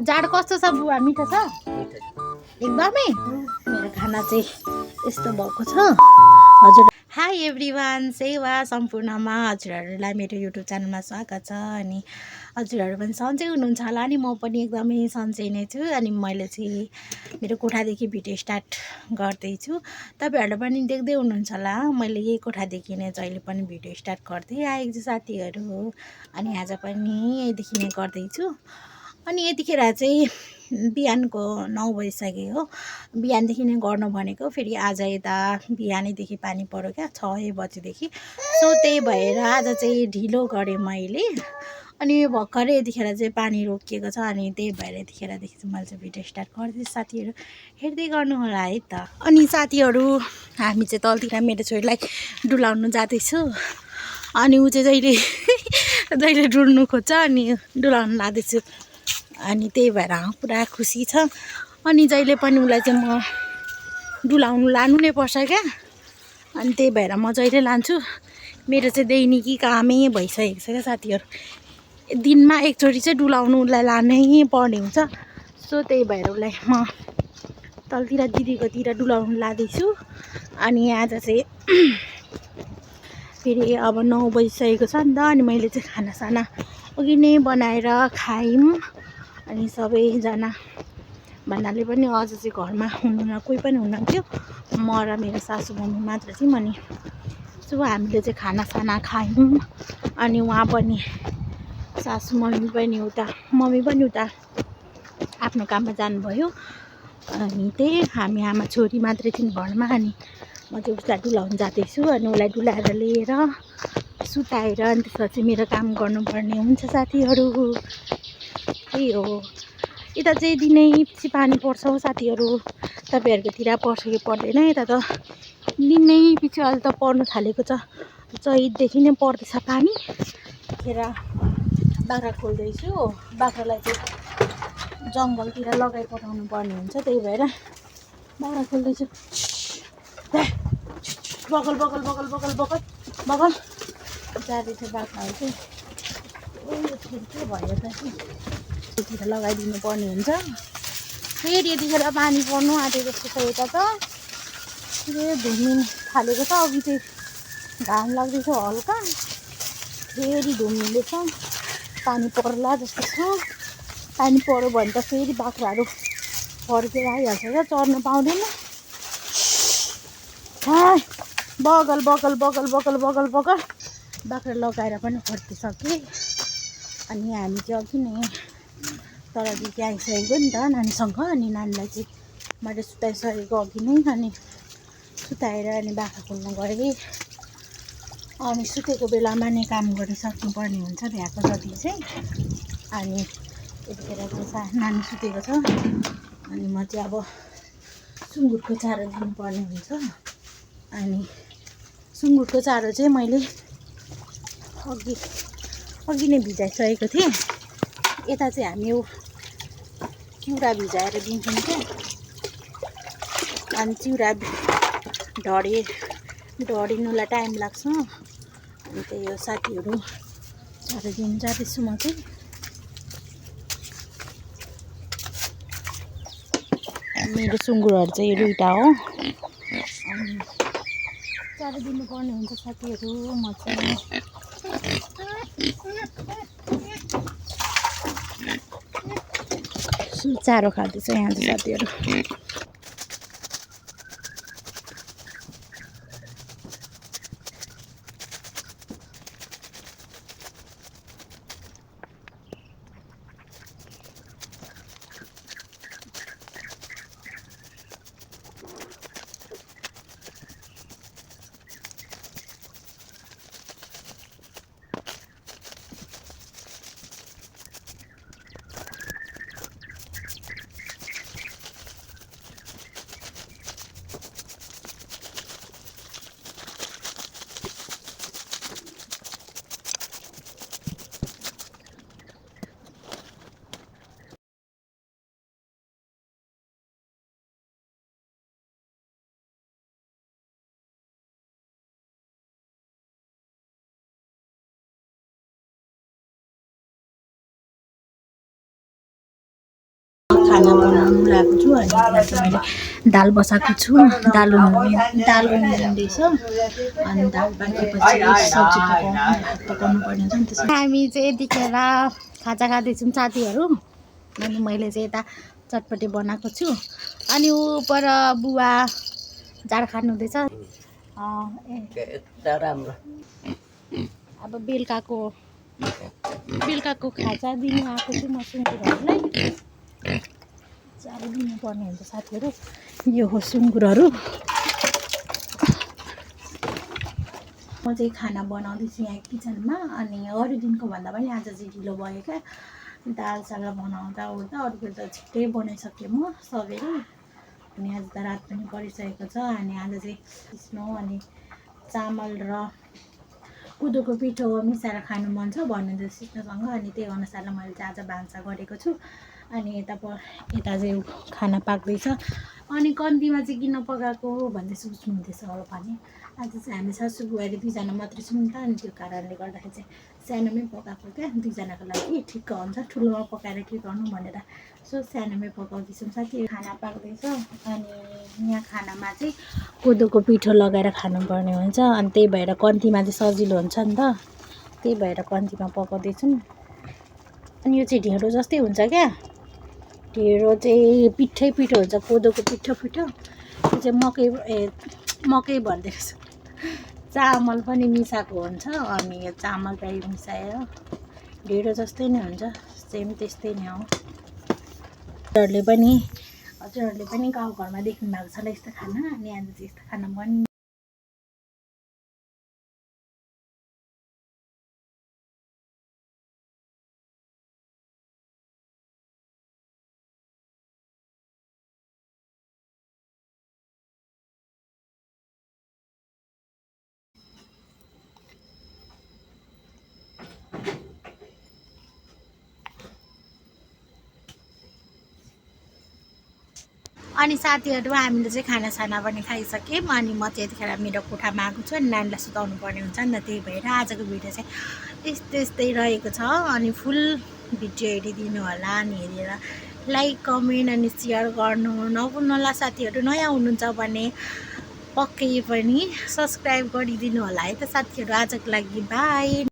जाड कस्तो छ बुवा? मिठो छ एकदमै। मेरो खाना चाहिँ यस्तो भएको छ। हजुर हाई एभ्रिवान, सेवा सम्पूर्णमा हजुरहरूलाई मेरो युट्युब च्यानलमा स्वागत छ। अनि हजुरहरू पनि सन्चै हुनुहुन्छ होला। अनि म पनि एकदमै सन्चै नै छु। अनि मैले चाहिँ मेरो कोठादेखि भिडियो स्टार्ट गर्दैछु। तपाईँहरूले पनि देख्दै हुनुहुन्छ होला, मैले यही कोठादेखि नै जहिले पनि भिडियो स्टार्ट गर्दै आएको छु साथीहरू। अनि आज पनि यहीँदेखि नै गर्दैछु। अनि यतिखेर चाहिँ बिहानको 9 बजिसक्यो हो। बिहानदेखि नै गर्नु भनेको, फेरि आज यता बिहानैदेखि पानी पऱ्यो क्या, 6 बजीदेखि। सो त्यही भएर आज चाहिँ ढिलो गरेँ मैले। अनि भर्खरै यतिखेर चाहिँ पानी रोकिएको छ। अनि त्यही भएर यतिखेरदेखि चाहिँ मैले चाहिँ भिडियो स्टार्ट गर्दैछु। साथीहरू हेर्दै गर्नु होला है त। अनि साथीहरू हामी चाहिँ तलतिर मेरो छोरीलाई डुलाउनु जाँदैछु। अनि ऊ चाहिँ जहिले जहिले डुल्नु खोज्छ, अनि डुलाउनु लाँदैछु। अनि त्यही भएर पुरा खुसी छ। अनि जहिले पनि उसलाई चाहिँ म डुलाउनु लानु नै पर्छ क्या। अनि त्यही भएर म जहिले लान्छु। मेरो चाहिँ दैनिकी कामै भइसकेको छ क्या साथीहरू। दिनमा एकचोटि चाहिँ डुलाउनु उसलाई लानै पर्ने हुन्छ। सो त्यही भएर उसलाई म तलतिर दिदीकोतिर डुलाउनु लाँदैछु। अनि आज चाहिँ फेरि अब 9 बजिसकेको छ नि त। अनि मैले चाहिँ खानासाना अघि नै बनाएर खायौँ। अनि सबैजना भन्नाले पनि अझ चाहिँ घरमा हुनुहुन्न, कोही पनि हुनुहुन्थ्यो, म र मेरो सासू मम्मी मात्र थियौँ। अनि सो हामीले चाहिँ खानासाना खायौँ। अनि उहाँ पनि सासू मम्मी पनि उता आफ्नो काममा जानुभयो। अनि त्यही हामी आमा छोरी मात्रै थियौँ घरमा। अनि म चाहिँ उसलाई डुलाउनु जाँदैछु। अनि उसलाई डुलाएर लिएर सुताएर अनि त्यसपछि मेरो काम गर्नुपर्ने हुन्छ साथीहरू। त्यही हो। यता चाहिँ दिनै पछि पानी पर्छ हो साथीहरू। तपाईँहरूकोतिर पर्छ कि पर्दैन? यता त दिनै पछि अहिले त पर्नु थालेको छ। चैतदेखि नै पर्दैछ पानी। खेर बाख्रा खोल्दैछु। बाख्रालाई चाहिँ जङ्गलतिर लगाइपठाउनु पर्ने हुन्छ, त्यही भएर बाख्रा खोल्दैछु। बगल बगल बगल बगल बगल बगल जाँदैछ बाख्राहरू चाहिँ। उयो के भयो त यतिखेर लगाइदिनु पर्ने हुन्छ। फेरि यतिखेर पानी पर्नु आँटेको जस्तो छ। यता त फेरि धुम्मिनु थालेको छ। अघि चाहिँ घाम लाग्दैछ हल्का, फेरि धुम्मिँदैछ। पानी पर्ला जस्तो छ। पानी पऱ्यो भने त फेरि बाख्राहरू फर्केर आइहाल्छ क्या, चर्न पाउँदैन। बगल बगल बगल बगल बगल बगल बाख्रा लगाएर पनि फर्किसकेँ। अनि हामी चाहिँ अघि नै तलदेखि आइसकेको नि त नानीसँग। अनि नानीलाई चाहिँ मैले सुताइसकेको अघि नै। अनि सुताएर अनि बाख्रा खोल्न गएँ। अनि सुतेको बेलामा नै काम गरिसक्नुपर्ने हुन्छ भ्याएको जति चाहिँ। अनि यतिखेर चाहिँ नानी सुतेको छ। अनि म चाहिँ अब सुँगुरको चारो दिनुपर्ने हुन्छ। अनि सुँगुरको चारो चाहिँ मैले अघि नै भिजाइसकेको थिएँ। यता चाहिँ हामी चिउरा भिजाएर दिन्छौँ क्या। अनि चिउरा ढडिनुलाई टाइम लाग्छ। अनि त्यही हो साथीहरू, चारो दिनु जाँदैछु म चाहिँ। मेरो सुँगुरहरू चाहिँ 2टा हो। अनि चारो दिनुपर्ने हुन्छ साथीहरू। म चाहिँ चारो खाँदैछ यहाँ चाहिँ साथीहरू। खाना बनाउनु लागेको छु। अनि यहाँ चाहिँ मैले दाल बसाएको छु, दाल उम्लिँदैछ। अनि दाल पाकेपछि सब्जी पकाउनु पर्ने हुन्छ नि त्यसो। हामी चाहिँ यतिखेर खाजा खाँदैछौँ साथीहरू। अनि मैले चाहिँ यता चटपटी बनाएको छु। अनि ऊ पर बुवा जाँड खानुहुँदैछ। राम्रो अब बेलुकाको खाजा दिनु आएको छु म सुँगुरहरूलाई। चारो दिनुपर्ने हुन्छ साथीहरू। यो हो सुँगुरहरू। म चाहिँ खाना बनाउँदैछु यहाँ किचनमा। अनि अरू दिनको भन्दा पनि आज चाहिँ ढिलो भयो क्या। दाल साल बनाउँदा ओर्दा अरू बेला त छिट्टै बनाइसकेँ म सबैले। अनि आज त रात पनि परिसकेको छ। अनि आज चाहिँ सिस्नो अनि चामल र कोदोको पिठो मिसाएर खानु मन छ भन्नुहुँदै सिस्नोसँग। अनि त्यही अनुसारले मैले चाहिँ आज भान्सा गरेको छु। अनि यता चाहिँ खाना पाक्दैछ। अनि कम्तीमा चाहिँ किन पकाएको भन्दै सोच्नुहुँदैछ होला भने आज चाहिँ हामी सासू बुहारी दुईजना मात्रै छौँ नि त। अनि त्यो कारणले गर्दाखेरि चाहिँ सानोमै पकाएको क्या, दुईजनाको लागि ठिक्क हुन्छ। ठुलोमा पकाएर के गर्नु भनेर सानोमै पकाउँदैछौँ साथी। खाना पाक्दैछ। अनि यहाँ खानामा चाहिँ कोदोको पिठो लगाएर खानुपर्ने हुन्छ। अनि त्यही भएर कम्तीमा चाहिँ सजिलो हुन्छ नि त, त्यही भएर कम्तीमा पकाउँदैछौँ। अनि यो चाहिँ ढेँडो जस्तै हुन्छ क्या। ढेँडो चाहिँ पिठो हुन्छ, कोदोको पिठो। त्यो चाहिँ मकै भन्दैछ, चामल पनि मिसाएको हुन्छ। अनि यो चामल राई मिसाएर ढेँडो जस्तै नै हुन्छ, सेम त्यस्तै नै हो। हजुरहरूले पनि गाउँघरमा देख्नु भएको छ होला यस्तो खाना। अनि आज चाहिँ यस्तो खाना बनि अनि साथीहरू हामीले चाहिँ खानासाना पनि खाइसक्यौँ। अनि म चाहिँ यतिखेर मेरो कोठामा आएको छु। अनि नानीलाई सुताउनु पर्ने हुन्छ नि त, त्यही भएर आजको भिडियो चाहिँ यस्तै रहेको छ। अनि फुल भिडियो हेरिदिनु होला। अनि हेरेर लाइक कमेन्ट अनि सेयर गर्नु नभुल्नु होला साथीहरू। नयाँ हुनुहुन्छ भने पक्कै पनि सब्सक्राइब गरिदिनु होला है त साथीहरू। आजको लागि बाई।